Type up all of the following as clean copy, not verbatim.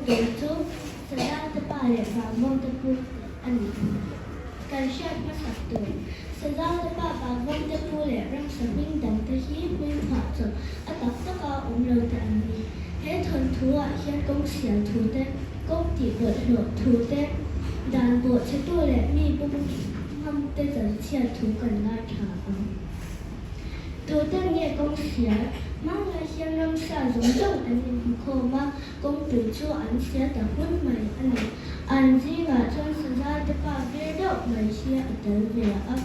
tur chu Sazalte pa leh Vangvawngte pu a ni. Kan hriat hmasak tur, Sazalte pa, Vangvawngte pu leh ramsa hming dangte hi hming phuah chawp a tak taka awm lo te an ni. He thawnthu ah hian kawng sial thu te, kawng tih bawlhhlawh thu te, dan bawhchhetu leh mi bum ngam te chanchhiat thu kan ngaithla ang. Tute nge kawng sial? Hmanglai hian ramsa zawng zawng an inhmu khawm a, kawngpui chu an sial ta hun mai a ni. An zingah chuan saza te pa vir deuh mai hi a tel ve a.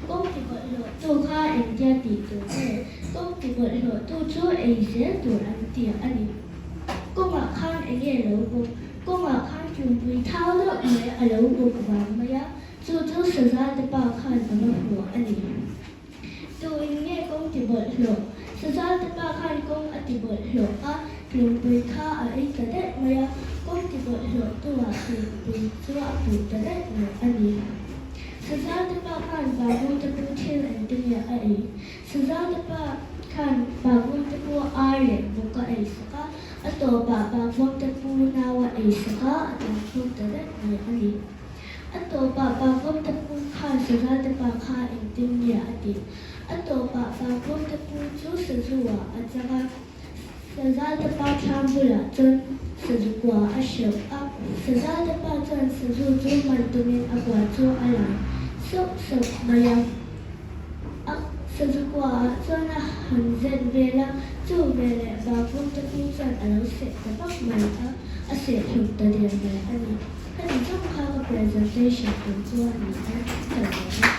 Kawng ti bawlhhlawh tu kha engtia tih tur nge? Kawng ti bawlhhlawh tu chu ei zel tur an ti a ni. Kawngah khan enge lo bawk? Kawngah khan tlungpui thau deuh mai a lo bawk vang mai a. Chu chu Sazalte pa khan a va hmu a ni. Tu in nge kawng ti bawlhhlawh? Sazalte pa khan kawng a ti bawlhhlawh a, tlungpui kha a ei ta daih mai a, kawng ti bawlhhlawh tu ah tlungpui chu a puh ta daih mai a ni. Sazalte pa khan Vavungte pu thil engtin nge a ei? Sazalte pa khan Vavungte pu ar leh vawk a ei sak a, a tawpah Vavungte pu nau a ei sak a, a tlanchhuak ta daih mai a ni. A tawpah Pavawmte pu khan Sazalte pa kha engtin nge a tih? A tawpah Pavawmte pu chu sazu ah a chang a, Sazalte pa thlam bulah chuan sazu kua a hreuh a. Sazalte pa chuan sazu chu man tumin a kua chu a la sauh sauh mai a. A sazu kua ah chuan a han zen vel a, chu veleh Pavawmte pu chuan a lo seh ta vak mai a, a seh hlum ta der mai a ni. Heti zawng kha ka presentation tur chu a ni e, ka lo a.